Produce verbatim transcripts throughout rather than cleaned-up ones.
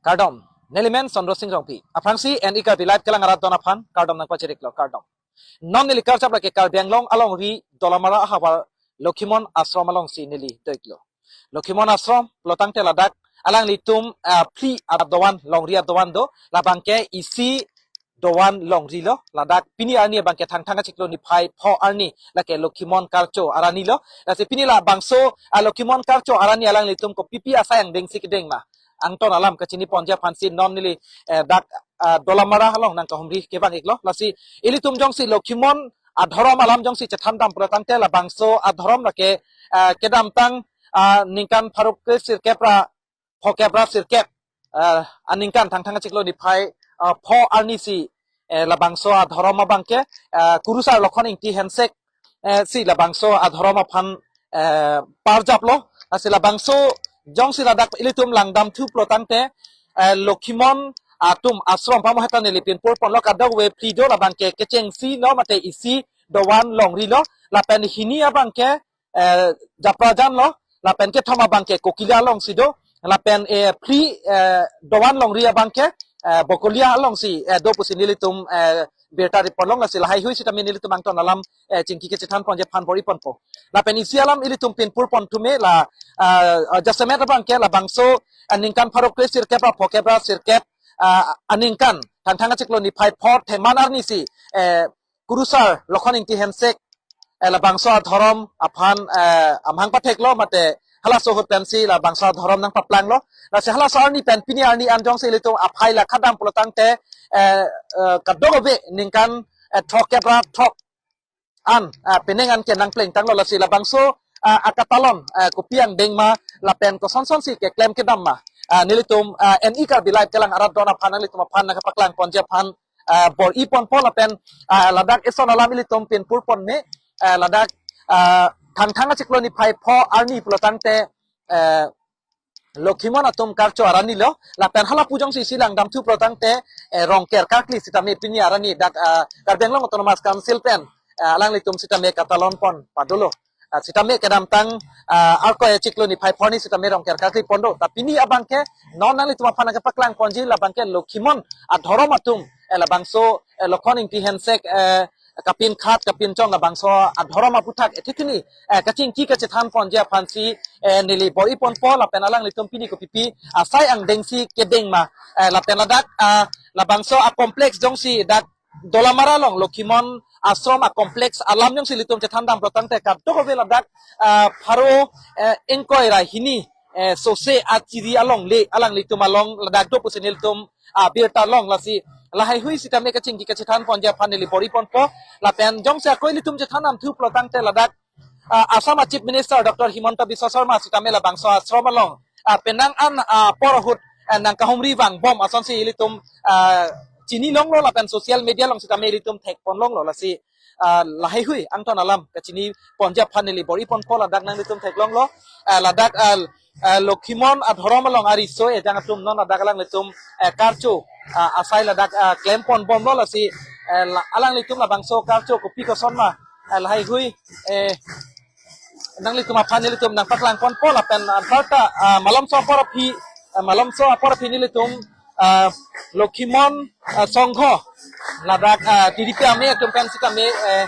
Kardom, neli men Chandra Sing Rongpi. Aphrangsi N E Karbi Live kelang arat don aphan kardom nangpachiriklo, kardom. Non neli karjap lake Karbi Anglong alongri Dolamara ahavar Lokhimon Ashram alongsi neli doiklo. Lokhimon Ashram pulotangte ladak alanglitum, ah, phli adovan, longri adovan do, labangke isi dovan longrilo, ladak pini arni abangke Thangthang achiklo niphai pho arni, lake Lokhimon Karcho arnilo. Lasi pini labangso, ah, Lokhimon Karcho arni alanglitum kopipi asai angdengsi kedeng ma, angton alam kachini ponji aphansi non neli, eh, dak, ah, Dolamara along nangkahumri kevang-iklo. Lasi ilitum jongsi Lokhimon adhorom alam jongsi chethan dam pulotangte labangso adhorom lake, ah, kedamtang, ah, ningkan pharo kre sirkep ra phokep ra sirkep, ah, aningkan Thangthang achiklo niphai, ah, pho arnisi, eh, labangso adhorom abangke, ah, Kurusar Lokhon Ingti Hensek, eh, si labangso adhorom aphan, eh, parjaplo. Lasi labangso jongsi ladak ilitum langdamthu pulotangte, eh, Lokhimon atum ashram pamo heta neli pinpur ponlo, kadokave phli do, labangke kechengsi lo mate isi dovan longrilo, lapen hini abangke, eh, Japrajan lo, lapen kethom abangke Kokila alongsi do, lapen, eh, phli, eh, dovan longri abangke, eh, Bokolia alongsi, eh, do pusi nelitum, eh, birta ri ponlong. Lasi lahaihui sitame nelitum angton alam, eh, chingki kachethan ponji aphan bor-i ponpo. Lapen isi alam ilitum pinpur ponthume la, ah, ah, jasemet abangke labangso, ah, ningkan pharo kre sirkep ra phokep ra sirkep, ah, aningkan Thangthang achiklo niphai pho Theman arnisi, eh, Kurusar Lokhon Ingti Hensek, eh, labangso adhorom aphan, eh, amahang patheklo mate halaso ahut pensi labangso adhorom nangpaplanglo. Lasi halaso arni pen pini arni an jongsi ilitum aphai la khadam pulotangte, eh, eh, kadokave ningkan, eh, throkkep ra throk an, ah, penang an ke nangplengtanglo. Lasi labangso, ah, akatalon, ah, kopi angdeng ma lapen kosonsonsi keklem kedam ma, ah, nelitum, ah, N E Karbi Live kelang arat don aphan nanglitum aphan nangkapaklang ponji aphan, ah, bor-i ponpo lapen, ah, ladak eson alam ilitum pinpur ponme, ah, ladak, ah, Thangthang achiklo niphai pho arni pulotangte, eh, Lokhimon atum Karcho arnilo, lapen hala pu jongsi isi langdamthu pulotangte, eh, Rongker Karkli sitame pini arni dak, ah, Karbi Anglong Autonomous Council pen, ah, alanglitum sitame katalon pon padolo. Ah, sitame kedamtang, ah, Arkoi achiklo niphai pho arni sitame Rongker Karkli pon do. Ta pini abangke non nanglitum aphan nangkapaklang ponji labangke Lokhimon adhorom atum, eh, labangso, eh, Lokhon Ingti Hensek, eh, kapinkhat kapinchong labangso adhorom aputhak ethikini, eh, kachingki kachethan ponji aphansi, eh, neli bor-i ponpo lapen alanglitum pini kopipi asai angdengsi kedeng ma, eh, lapen ladak, ah, labangso acomplex jongsi dak Dolamara along Lokhimon Ashram acomplex alam jongsi ilitum chethan dam pulotangte kadokave ladak, ah, pharo, eh, ingkoi ra hini, eh, sose achiri alongle alanglitum along ladak do pusi nelitum, ah, birta long. Lasi lahaihui sitame kachingki kachethan ponji aphan neli bor-i ponpo lapen jongsi ako ilitum chethan damthu pulotangte ladak, ah, Assam Chief Minister Doctor Himanta Biswa Sarma sitame labangso ashram along, ah, penang an, ah, apor ahut, ah, nangkahumri vangbom asonsi ilitum, ah, chinilonglo lapen social media along sitame ilitum thek ponlonglo. Lasi, ah, lahaihui angton alam kachini ponji aphan neli bor-i ponpo ladak nanglitum theklonglo, ah, ladak, ah, ah, Lokhimon adhorom along ariso ejang atum non ladak alanglitum, eh, Karcho, ah, asai ladak, ah, klem ponbomlo. Lasi, eh, la-, alanglitum labangso Karcho kopi koson ma, eh, lahaihui, eh, nanglitum aphan nelitum nangpaklang ponpo lapen, ah, anparta, ah, malomso apor aphi, ah, malomso apor aphi nelitum, ah, Lokhimon, ah, Songho ladak, ah, tiripi ame atum pen sitame, eh,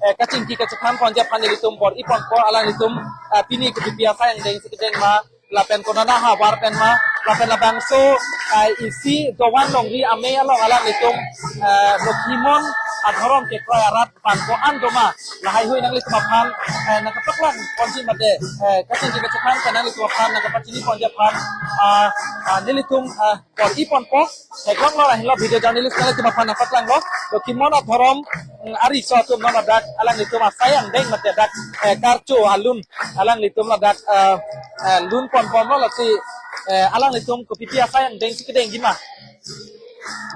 eh, kachingki kachethan ponji aphan nelitum bor-i ponpo alanglitum, ah, pini kopipi asai angdengsi kedeng ma lapen konana ahavar pen ma lapen labangso, ah, isi dovan longri ame along alanglitum, ah, Lokhimon adhorom kekroi arat bang ko-an do ma lahaihui nanglitum aphan, eh, nangkapaklang ponji mate, eh, kachingki kachethan pen nanglitum aphan nangkapachini ponji aphan, ah, ah, nelitum, ah, bor-i ponpo. Theklonglo, lahelo video journalist nanglitum aphan nangpaklanglo. Lokhimon adhorom, mm, ariso atum non ladak alanglitum asai angdeng mate dak, eh, Karcho alun alanglitum ladak, eh, eh, lun ponbomlo. Lasi, eh, alanglitum kopipi asai angdengsi kedengji ma,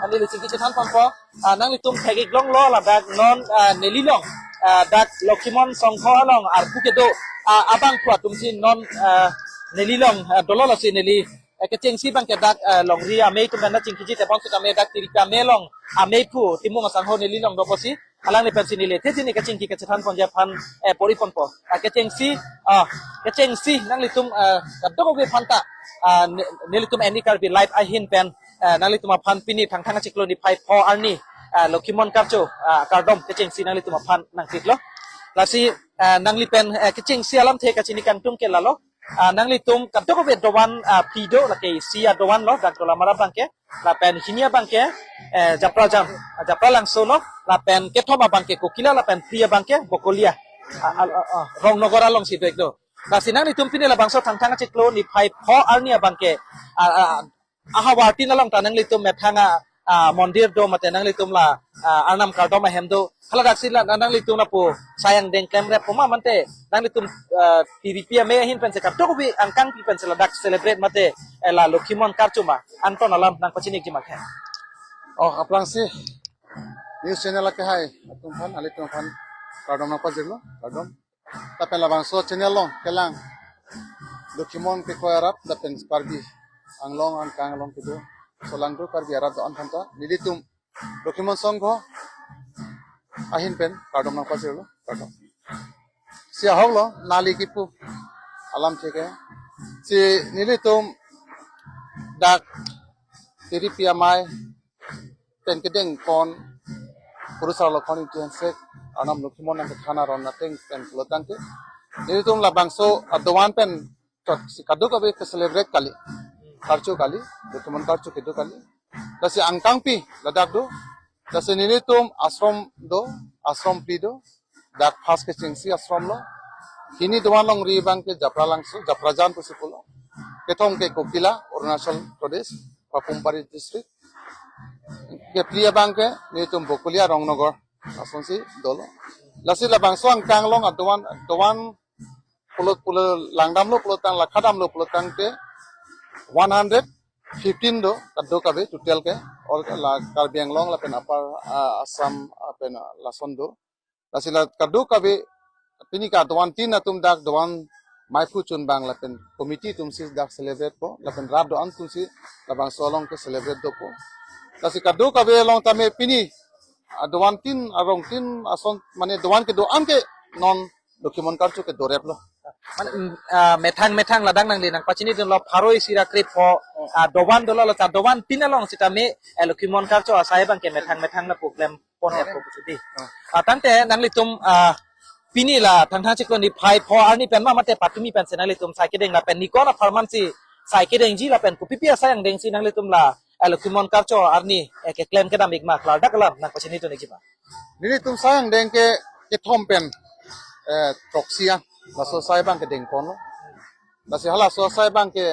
neli chingki chethan ponpo. Ah, nanglitum thek-iklonglo ladak non, ah, nelilong, ah, dak Lokhimon Songho along arpu kedo, ah, abangphu atumsi non, ah, nelilong, ah, dolo. Lasi neli, eh, kechengsi abangke dak, ah, longri amei atum pen nangchingkiji, tebon sitame dak tiripi ame along ameiphu Timung asangho nelilong do pusi, alangli pensi neli the chini kachingki kachethan ponji aphan, eh, pori ponpo. Ah, kechengsi, ah, kechengsi nanglitum, ah, kadokave aphanta, ah, ne-, nelitum Any Karbi Live ahin pen, ah, nanglitum aphan pini Thangthang achiklo niphai pho arni, ah, Lokhimon Karcho, ah, kardom kechengsi nanglitum aphan nangpiklo. Lasi, ah, nangli pen, eh, kechengsi alamthe kachini kangtung ke lalo. Ah, nanglitum kadokave dovan, ah, phli do, lake isi adovan lo, dak Dolamara abangke, lapen hini abangke, eh, Japrajan, ah, Japralangso lo, lapen kethom abangke Kokila, lapen phli abangke Bokolia. Ah, ah, ah, ah, Rongnogar alongsi do-ik do. Lasi nanglitum pini labangso Thangthang achiklo niphai pho arni abangke, ah, ah, ahavar tin along ta nanglitum methang a, ah, mondir do mate nanglitum la, ah, Arnam kardom ahem do. Haladaksi la nanglitum lapu sai angdeng klemrep pu ma mate nanglitum, ah, tiripi ame ahin pensi kadokave angkangpi pensi ladak celebrate mate, eh, la Lokhimon Karcho ma? Anton alam nangpachini-ikji ma khe. Oh, aphrangsi news channel akehai atum aphan, ilitum aphan kardom nangpajirlo, kardom. Lapen labangso channel along kelang Lokhimon kekroi arat lapen Karbi Anglong angkang along kedo solangdo Karbi arat do-an aphanta nelitum Lokhimon Songho ahin pen kardom nangpajirlo, kardom. Si ahoklo neli kipu alamthe ke, si nelitum dak tiripi amei pen kedeng pon, Purusar Lokhon Ingti Hensek, Arnam Lokhimon nangkethan aron ateng pen pulotangte, nelitum labangso adovan pen chot si kadokave ke-celebrate kali, Karcho kali, Lokhimon Karcho kedo kali. Lasi angkangpi ladak do, lasi nelitum ashram do, ashram phli do, dak first kechengsi ashram lo. Hini dovan longri abangke Japralangso, Japrajan pusi pulo. Kethom ke Kokila, Arunachal Pradesh, Papum Pare district. Kephli abangke nelitum Bokolia, Rongnogar asonsi dolo. Lasi labangso angkang along adovan, dovan pulo pulo langdamlo pulotang, la khadamlo pulotangte one hundred fifteen do kadokave total ke, all ke la Karbi Anglong lapen Upper, ah, Assam, ah, pen, ah, lason do. Lasi la kadokave pini ke adovan tin atum dak dovan maiphu chunbang lapen committee atumsi dak celebrate po, lapen rat do-an atumsi labangso along ke-celebrate dopo. Lasi kadokave along tame pini adovan tin arong tin ason mane dovan kedo-an ke non Lokhimon Karcho kedoreplo. Mane, mm, ah, methang methang ladak nangli nangpachinidunlo, pharo isi ra krepho, ah, dovan dolo, la ta dovan tin along sitame, eh, Lokhimon Karcho asai abangke methang methang lapu klem pon, oh, ya, eh, po pusi di. Oh. Ah, tangte nanglitum, ah, pini la Thangthang achiklo niphai pho arni pen ma mate patumi pensi nanglitum sai kedeng lapen nikon apharman si sai kedengji lapen kopipi asai angdengsi nanglitum la, eh, Lokhimon Karcho arni, eh, keklem kedam-ik ma, klardak alam nangpachinidun-ikji ma? Nelitum sai angdeng ke kethom pen, eh, throksi an, laso sai abangke dengponlo. Lasi halaso sai abangke,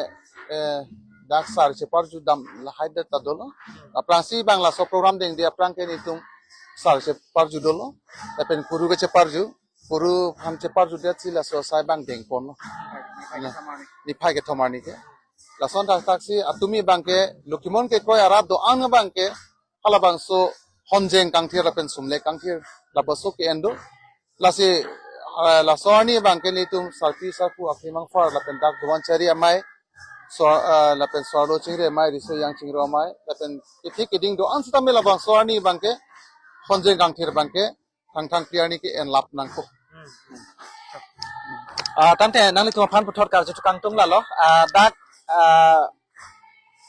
eh, dak sar cheparju dam lahai det ta dolo. Aphrangsi abang laso program dengde aphrang ke nelitum sar cheparju dolo. Lapen puru ke cheparju, puru aphan cheparjudetsi laso sai abang dengponlo. Niphai kethom arni ke. Lason thakthaksi atumi abangke Lokhimon kekroi arat do-an abangke halabangso honjeng kangthir lapen sumlek kangthir labangso ke-en do. Lasi, eh, laso arni abangke nelitum sarpi sarpo akhei mangpar lapen dak dovan chari amei, so, eh, lapen so-arlo chingri amei, riso yang chingri amei, lapen kithi kiding do-an sitame labangso arni abangke honjeng kangthir abangke Thangthang phli arni ke-enlap nangkok. Ah, tangte nanglitum aphan puthot karju tukang tung lalo. Ah, dak, ah,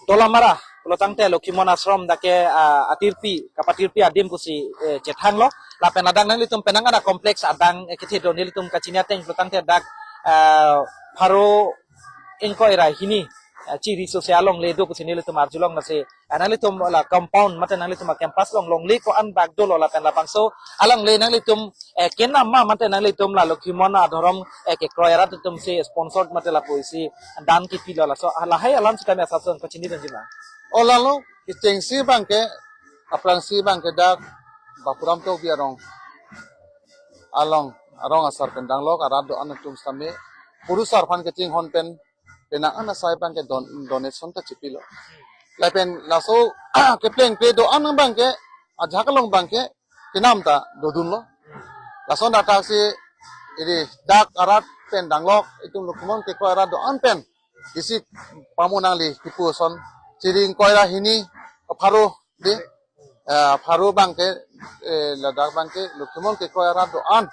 Dolamara pulotangte Lokhimon Ashram dak ke, ah, atirpi, kapatirpi adim pusi, eh, chethanglo. Lapen adang nanglitum penang ana complex adang, eh, kethe do, nelitum kachini ateng pulotangte dak, ah, pharo ingkoi ra hini, ah, chiri sose alongle do pusi nelitum arjulong, lasi, ah, nanglitum la compound mate nanglitum a-campus along longle ko-an bak dolo lapen labangso alongle nanglitum, eh, kenam ma mate nanglitum la Lokhimon adhorom, eh, kekroi arat atumsi sponsored mate lapusi dan kipilo, laso, ah, lahai alam sitame asap son pachinidunji ma? Oh, lalo kechengsi abangke, aphrangsi abangke dak Bapuram Tokbi arong along, arong asar pen danglok arat do-an atum sitame Purusar aphan kachinghon pen penang ana sai abangke don-, donation ta chipilo. Lapen laso kepleng pe do-an abangke ajahak along abangke kenam ta dodunlo. Lason thakthaksi iri dak arat pen danglok, itum Lokhimon kekroi arat do-an pen isi pamu nangli kipu ason chiri ingkoi ra hini pharo di, eh, pharo abangke eh, ladak abangke Lokhimon kekroi arat do-an,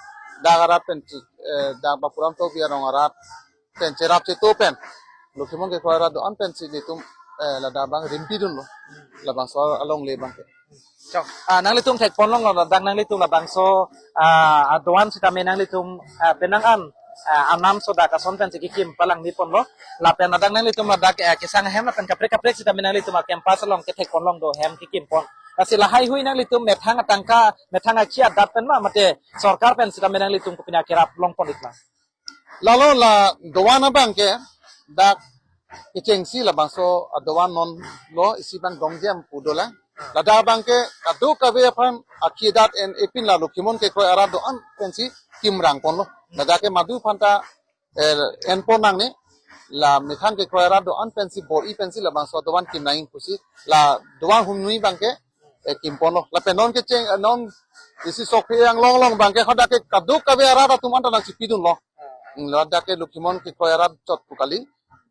dak arat pen chi, eh, dak Bapuram Tokbi arong arat pen cherap cheto pen, Lokhimon kekroi arat do-an pensi nelitum, eh, ladak abang rimpidunlo, labangso alongle abangke. Chok. Ah, nanglitum thekponlonglo, ladak nanglitum labangso, ah, adoan sitame nanglitum, ah, penang an, ah, anam sodak ason pensi kekim palangniponlo. Lapen ladak nanglitum ladak, eh, kesang ahem lapen kaprek kaprek sitame nanglitum a-campus along kethekponlong do hem kekimpon. Lasi lahaihui nanglitum methang atangka, methang achi adat pen ma mate sorkar pen sitame nanglitum kopine kerap longpon-iklang? Lalo la doan abangke dak kechengsi labangso adoan non lo isi abang dongjem pu dolang. Ladak abangke kadokave aphan achi adat en-e pin la Lokhimon kekroi arat do-an pensi kimrangponlo. Ladak ke madu aphanta, eh, enpon nangne, la methang kekroi arat do-an pensi bor-i pensi labangso adoan kimnang pusi la doan humnui abangke, eh, kimponlo. Lapen non kecheng, eh, non isi sok phe anglong along abangke hadak ke kadokave arat atum anta nangchipidunlo. Hmm, ladak ke Lokhimon kekroi arat chot pu kali.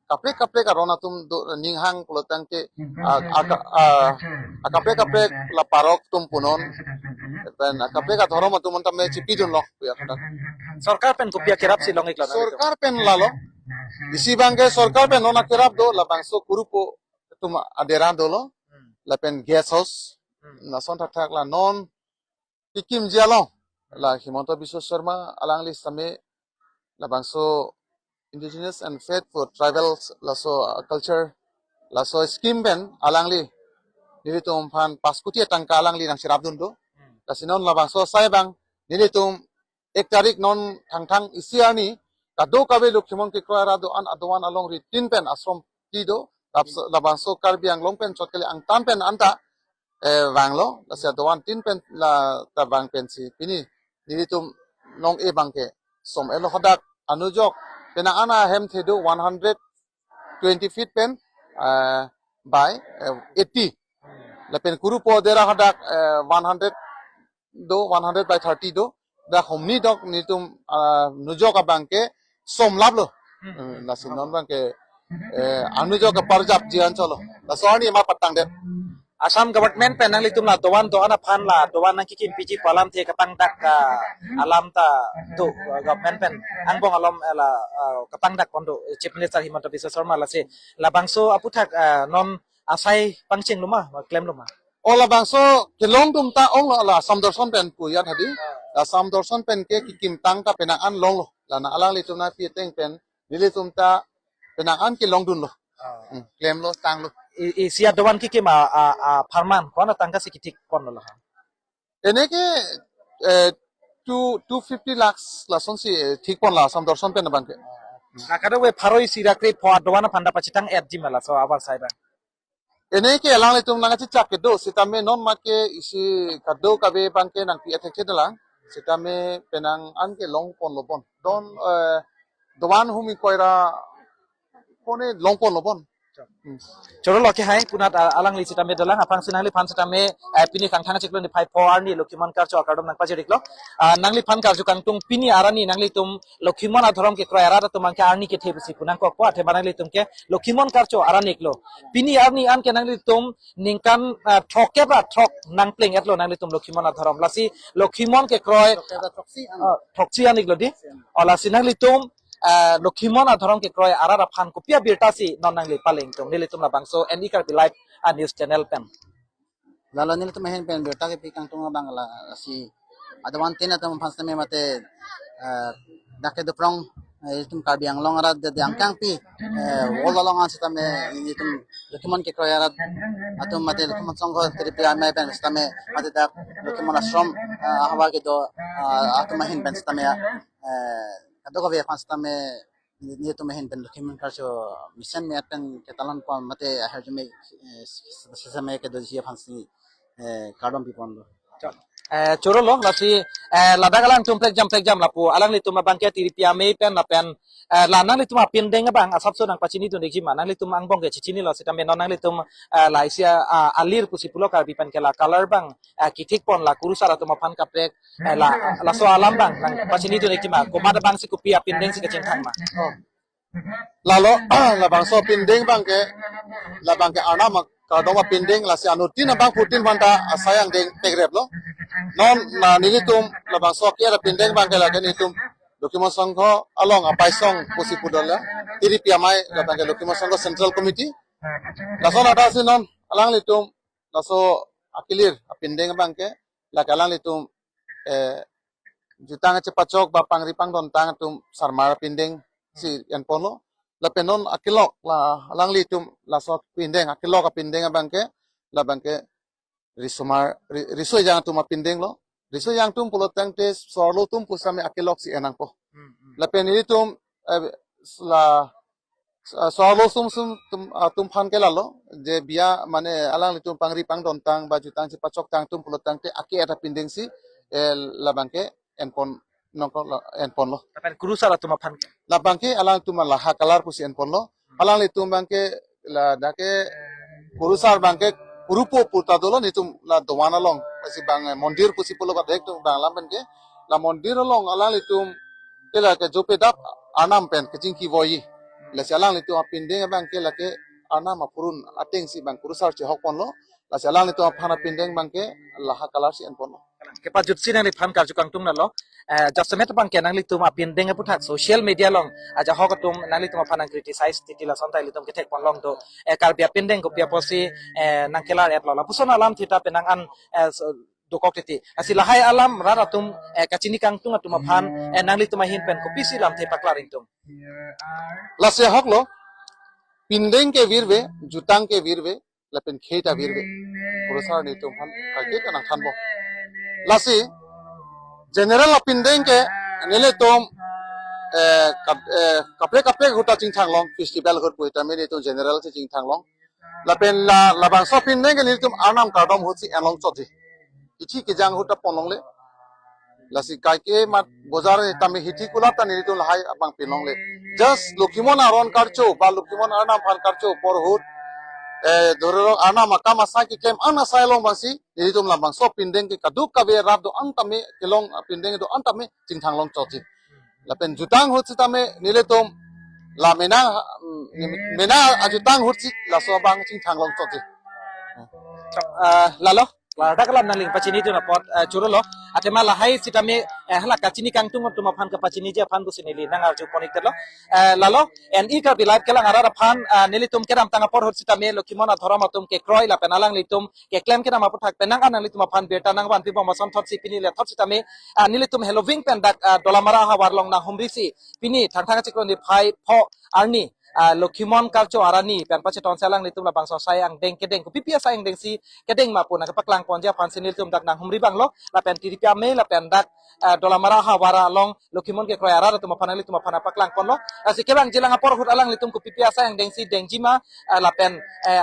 Kaprek kaprek aron atum do ninghang pulotangte, ah, ah, ah, ah, kaprek kaprek la parok atum punon. Pen, ah, kaprek adhorom atum anta me chipidunlo, ya, hadak. Sorkar pen kopi akerap si long-iklo, nanglitum? Sorkar pen lalo. Isi abangke sorkar pen non akerap do, labangso kurupo atum adera dolo. Hmm. Lapen guest house. Hmm. Lason thakthak la non kekimji along la Himanta Biswa Sarma alangli sitame labangso Indigenous and Faith for Tribals laso, uh, culture laso scheme pen alangli nelitum aphan pas kuti atangka alangli nangcherapdun do. Lasi non labangso asai abang nelitum ek tarik non Thangthang isi arni kadokave Lokhimon kekroi arat do-an adoan alongri tin pen ashram ti do, labs-, labangso Karbi Anglong pen chot kali angtan pen anta, eh, vanglo, lasi adoan tin pen la ta vang pensi pini nelitum long-e abangke som-etlo. Hadak anujok penang an ahem the do one hundred twenty feet pen, eh, by, eh, eighty. Lapen kurupo adera hadak, eh, one hundred do, one hundred by thirty do. Dak humni dok nelitum, ah, nujok abangke somlaplo. Hmm. Hmm, lasi non abangke, eh, anujok aparjap jian cholo. Laso arni ma patangdet. Assam government pen nanglitum la doan do-an aphan la doan nangkekimpiji pu alamthe kapangdak, ah, alam ta do, ah, government pen angbong alom, eh, la, ah, kapangdakpon do, eh, Chief Minister Himanta Biswa Sarma, lasi labangso aputhak, ah, non asai pangchenglo ma, klemlo ma? O labangso kelong atum ta onglo la Assam Darshan pen pu ya hadi. La Assam Darshan pen ke kekimtang ta penang an longlo. La nang alanglitum nangpi ateng pen nelitum ta penang an kelongdunlo. Ah. Hmm, klemlo, tanglo. I, isi adoan kekim a, a, apharman ko-an atangka si kethikponlo la? Ene ke, eh, two, two fifty lakhs lasonsi, eh, thikpon la Assam Darshan pen abangke. La kadokave pharo isi ra krepho adoan aphan ta pachethang-etji ma laso avarsai abang? Ene ke alanglitum nangkachechak kedo, sitame non make isi kadokave abangke nangpi athekthelang, sitame penang an ke longponlo bon. Don, eh, doan hum ingkoi ra kone longponlo bon. Hmm. Choro lo ke hai, punat, ah, alangli sitame dolang, aphrangsi nangliphan sitame, eh, pini Thangthang achiklo niphai pho arni Lokhimon Karcho akardom nangpajir-iklo. Ah, nangliphan karju kangtung pini arni nanglitum Lokhimon adhorom kekroi arat atum abangke arni kethe pusi punangkokpo, athema nanglitum ke Lokhimon Karcho arni iklo. Pini arni an ke nanglitum ningkan, ah, throkkep ra throk nangpleng-etlo nanglitum Lokhimon adhorom. Lasi Lokhimon kekroi, throkkep ra throksi an. Ah, throksi an iklo di. O lasi nanglitum, ah, Lokhimon adhorom kekroi arat aphan kopi abirta si non nangli paleng tung, nelitum labangso N E Karbi Live, ah, news channel pen? Lalo nelitum ahin pen birta kepi kangtung abang lasi adoan tin atum aphan sitame mate, eh, dak kedo prong, eh, itum Karbi Anglong arat de angkang pi, eh, wall along an sitame itum Lokhimon kekroi arat atum mate Lokhimon Songho T D P amei pen sitame mate dak Lokhimon Ashram, eh, ahavar kedo, eh, atum ahin pen sitame, eh, kadokave aphan sitame nelitum ahin pen Lokhimon Karcho mesen me-at pen ketalonpon mate ahirjume, eh, sitame kedoji aphansi, eh, kardom piponlo. Eh, choro lo, lasi, eh, ladak alangtum prekjam prekjam lapu alanglitum abangke T D P amei pen lapen, eh, la nanglitum apindeng abang asapso nangpachinidun-ikji ma, nanglitum angbong ke chichinilo sitame non nanglitum, eh, la isi, ah, alir pusi pulo Karbi pen ke la color abang, eh, kethikpon la kurusar atum aphan kaprek, eh, la, laso alam abang nangpachinidun-ikji ma, komat abangsi kopi apindeng si kechengthang ma? Oh. Lalo, labangso apindeng abangke, labangke arnam ak-, kardom apindeng, lasi anuttin abangphutin aphanta asai angdeng pekreplo. Non na nelitum labangso ake-et apindeng abangke lake nelitum Lokhimon Sangha along apaisong pusi pudonlo. Tiripi amei labangke Lokhimon Sangha Central Committee. Lason athasi non alanglitum laso akilir apindeng abangke lake alanglitum, eh, jutang chepachok ba pangri pangdontang atum sarmar apindeng si enponlo. Lapen non akelok la alanglitum laso apindeng, akelok apindeng abangke labangke risomar, ri-, riso ejang atum apindenglo. Riso ejang atum pulotangte so-arlo atum pusitame akelok si en nangpo. Hmm, hmm. Lapen nelitum, eh, la, eh, so-arlo sum sum atum, atum aphan ke lalo, je biya mane alanglitum pangri pangdontang ba jutang chepachoktang atum pulotangte ake-et apindeng si, eh, labangke enpon nangkok la enponlo. Lapen kurusar atum aphan ke? Labangke alangtum la ha color pusi enponlo. Alanglitum abangke ladak ke kurusar abangke kurupo pu ta dolo, nelitum la dovan along. Lasi abang, eh, mondir pusi pulo kadek tu abang alam pen ke. La mondir along alanglitum ke lake jope dap arnam pen kachingki voiji. Lasi alanglitum apindeng abangke lake arnam apurun ateng si abang kurusar chehokponlo. Lasi alanglitum aphan apindeng abangke la ha color si enponlo. Kepajutsi nangliphan karju kangtung nalo. Eh, jasemet abangke nanglitum apindeng aputhak social media along ajahak atum nanglitum aphan nang criticize titi, lason ta ilitum kethekpon longdo. Eh, Karbi apindeng kopi apotsi, eh, nangkelar-etlo, lapuson alam thita penang an, eh, so, dokok titi. Lasi lahai alam rat atum, eh, kachini kangtung atum aphan, eh, nanglitum ahin pen kopisi lamthe paklar ingtung? Lasi ahoklo, pindeng ke virve, jutang ke virve, lapen khei ta virve. Kurusar nelitum aphan kaike ta nangthanbom. Lasi general apindeng ke nelitum, eh, kap-, eh, kaprek kaprek ahut ta chingthanglong, festival ahut pu sitame nelitum general si chingthanglong. Lapen la labangso apindeng ke nelitum arnam kardom ahut si enlong chotji. Ichi kejang ahut ta ponlongle. Lasi kaike mat bojar tame hithi kulat ta nelitum lahai abang pinlongle. Just Lokhimon aron karcho ba Lokhimon arnam aphan karcho apor ahut, eh, dhorelo arnam akam asai keklem an asai along abangsi nelitum labangso apindeng ke kadokave rat do-an tame kelong apindeng do-an tame chingthanglong chotji. Lapen jutang ahut sitame nelitum la mena, mm, mena ajutang ahut si laso abang chingthanglong chotji. Ah, lalo, klardak alam nangli pachinidun apot, eh, chorolo. Athema lahai sitame, eh, hala kachini kangtung atum aphan kapachiniji aphan pusi neli nangarjupon-iklo. Eh, lalo, N E Karbi Live kelang arat aphan, eh, nelitum kedamtang apor ahut sitame Lokhimon adhorom atum kekroi lapen alanglitum keklem kedam aputhak penang an nanglitum aphan birta nangvanpibom asonthotsi pini lethot sitame, ah, nelitum heloving pen dak, ah, Dolamara ahavar along nanghumrisi pini Thangthang achiklo niphai pho arni, ah, Lokhimon karcho arni pen pachetonsi alanglitum labangso asai angdeng kedeng, kopipi asai angdeng si kedeng ma pu nangkepaklang ponji aphansi nelitum dak nanghumri abanglo, lapen tiripi amei lapen dak, ah, Dolamara ahavar along Lokhimon kekroi arat atum aphan nanglitum aphan nangpaklang ponlo. Lasi kevangjilang apor ahut alanglitum kopipi asai angdeng si dengji ma, ah, lapen, eh,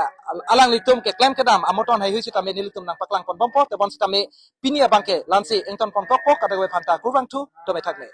alanglitum keklem kedam amoton haihui sitame nelitum nangpaklang ponbompo, tebon sitame pini abangke la-ansi ingtonpon kokpo, kadokave aphanta kurvangthu, dome thakme.